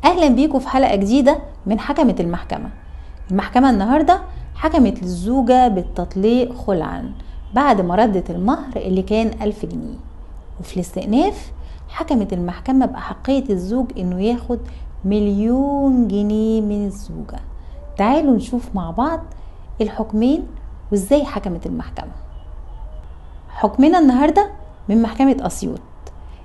اهلا بيكم في حلقة جديدة من حكمت المحكمة. المحكمة النهاردة حكمت للزوجة بالتطليق خلعا بعد ما ردت المهر اللي كان 1000 جنيه، وفي الاستئناف حكمت المحكمة بأحقية الزوج انه ياخد 1,000,000 جنيه من الزوجة. تعالوا نشوف مع بعض الحكمين وازاي حكمت المحكمة. حكمنا النهاردة من محكمة أسيوط.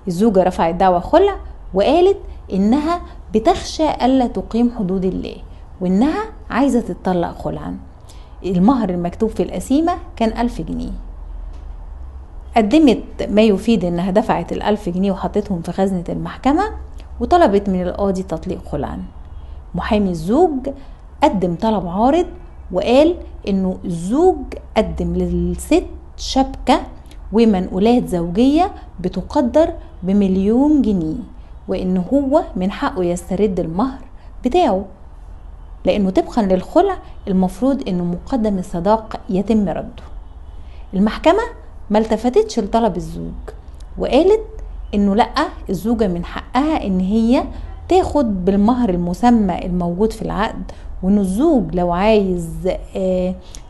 الزوجة رفعت دعوى خلع وقالت إنها بتخشى ألا تقيم حدود الله وإنها عايزة تتطلق خلعا. المهر المكتوب في القسيمة كان 1000 جنيه. قدمت ما يفيد إنها دفعت 1000 جنيه وحطتهم في خزنة المحكمة وطلبت من القاضي تطليق خلعا. محامي الزوج قدم طلب عارض وقال إنه الزوج قدم للست شبكة ومنقولات زوجية بتقدر ب1,000,000 جنيه، وإن هو من حقه يسترد المهر بتاعه لأنه طبقا للخلع المفروض إنه مقدم الصداق يتم رده. المحكمة ما التفتتش لطلب الزوج وقالت إنه لأ، الزوجة من حقها إن هي تاخد بالمهر المسمى الموجود في العقد، وإن الزوج لو عايز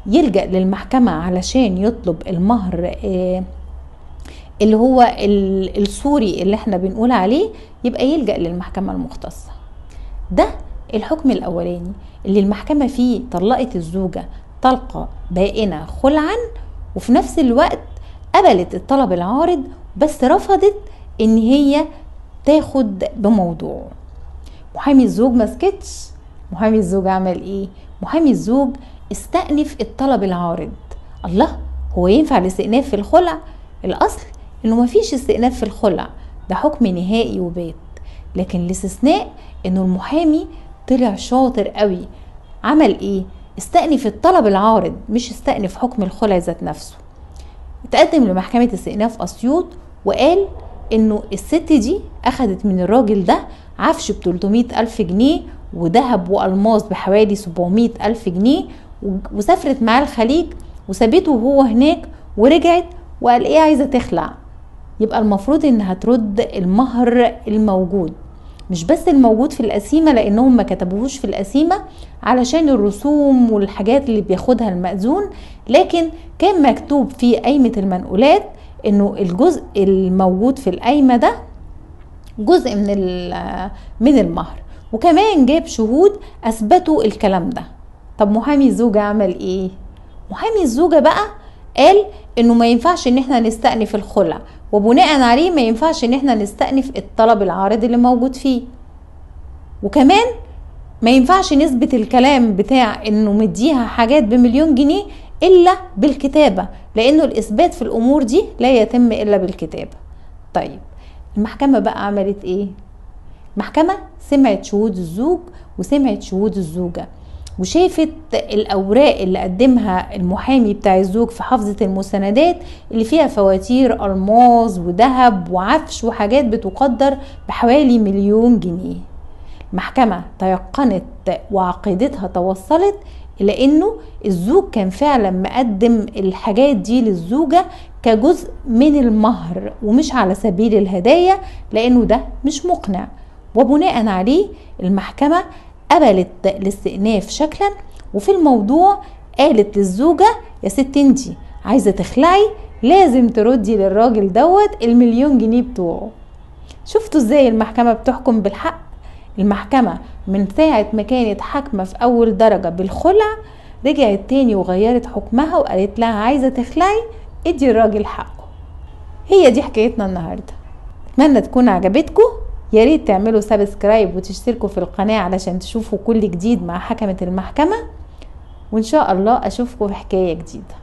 يلجأ للمحكمة علشان يطلب المهر اللي هو السوري اللي احنا بنقول عليه يبقى يلجأ للمحكمة المختصة. ده الحكم الأولاني اللي المحكمة فيه طلقت الزوجة طلقة بائنة خلعا، وفي نفس الوقت قبلت الطلب العارض بس رفضت ان هي تاخد بموضوعه. محامي الزوج ما سكتش. محامي الزوج عمل ايه؟ محامي الزوج استأنف الطلب العارض. الله، هو ينفع الاستئناف في الخلع؟ الأصل انه مفيش استئناف في الخلع، ده حكم نهائي وبات. لكن الاستثناء انه المحامي طلع شاطر قوي. عمل ايه؟ استأنف الطلب العارض مش استأنف حكم الخلع ذات نفسه. اتقدم لمحكمة استئناف أسيوط وقال انه الست دي اخدت من الراجل ده عفش ب300,000 جنيه وذهب والماس بحوالي 700,000 جنيه، وسافرت معاه الخليج وسابته وهو هناك ورجعت وقال ايه عايزة تخلع. يبقى المفروض انها ترد المهر الموجود، مش بس الموجود في القسيمة لانهم ما كتبوهوش في القسيمة علشان الرسوم والحاجات اللي بياخدها المأذون، لكن كان مكتوب في قايمة المنقولات انه الجزء الموجود في القايمة ده جزء من المهر، وكمان جاب شهود اثبتوا الكلام ده. طب محامي الزوجة عمل ايه؟ محامي الزوجة بقى قال انه ما ينفعش ان احنا نستأنف الخلع، وبناء عليه ما ينفعش ان احنا نستأنف الطلب العارض اللي موجود فيه، وكمان ما ينفعش نثبت الكلام بتاع انه مديها حاجات ب1,000,000 جنيه الا بالكتابة، لانه الاثبات في الامور دي لا يتم الا بالكتابة. طيب المحكمة بقى عملت ايه؟ المحكمة سمعت شهود الزوج وسمعت شهود الزوجة وشافت الأوراق اللي قدمها المحامي بتاع الزوج في حافظة المستندات اللي فيها فواتير ألماس وذهب وعفش وحاجات بتقدر بحوالي 1,000,000 جنيه. المحكمة تيقنت وعقيدتها توصلت إلى إنه الزوج كان فعلا مقدم الحاجات دي للزوجة كجزء من المهر ومش على سبيل الهدايا، لأنه ده مش مقنع. وبناء عليه المحكمة قبلت الاستئناف شكلا، وفي الموضوع قالت للزوجة يا ست انتي عايزة تخلعي لازم تردي للراجل دوت 1,000,000 جنيه بتوعه. شفتوا ازاي المحكمة بتحكم بالحق؟ المحكمة من ساعة ما كانت حاكمة في أول درجة بالخلع رجعت تاني وغيرت حكمها وقالت لها عايزة تخلعي ادي الراجل حقه. هي دي حكايتنا النهاردة، اتمنى تكون عجبتكم. يا ريت تعملوا subscribe وتشتركوا في القناة علشان تشوفوا كل جديد مع حكمة المحكمة، وإن شاء الله أشوفكم في حكاية جديدة.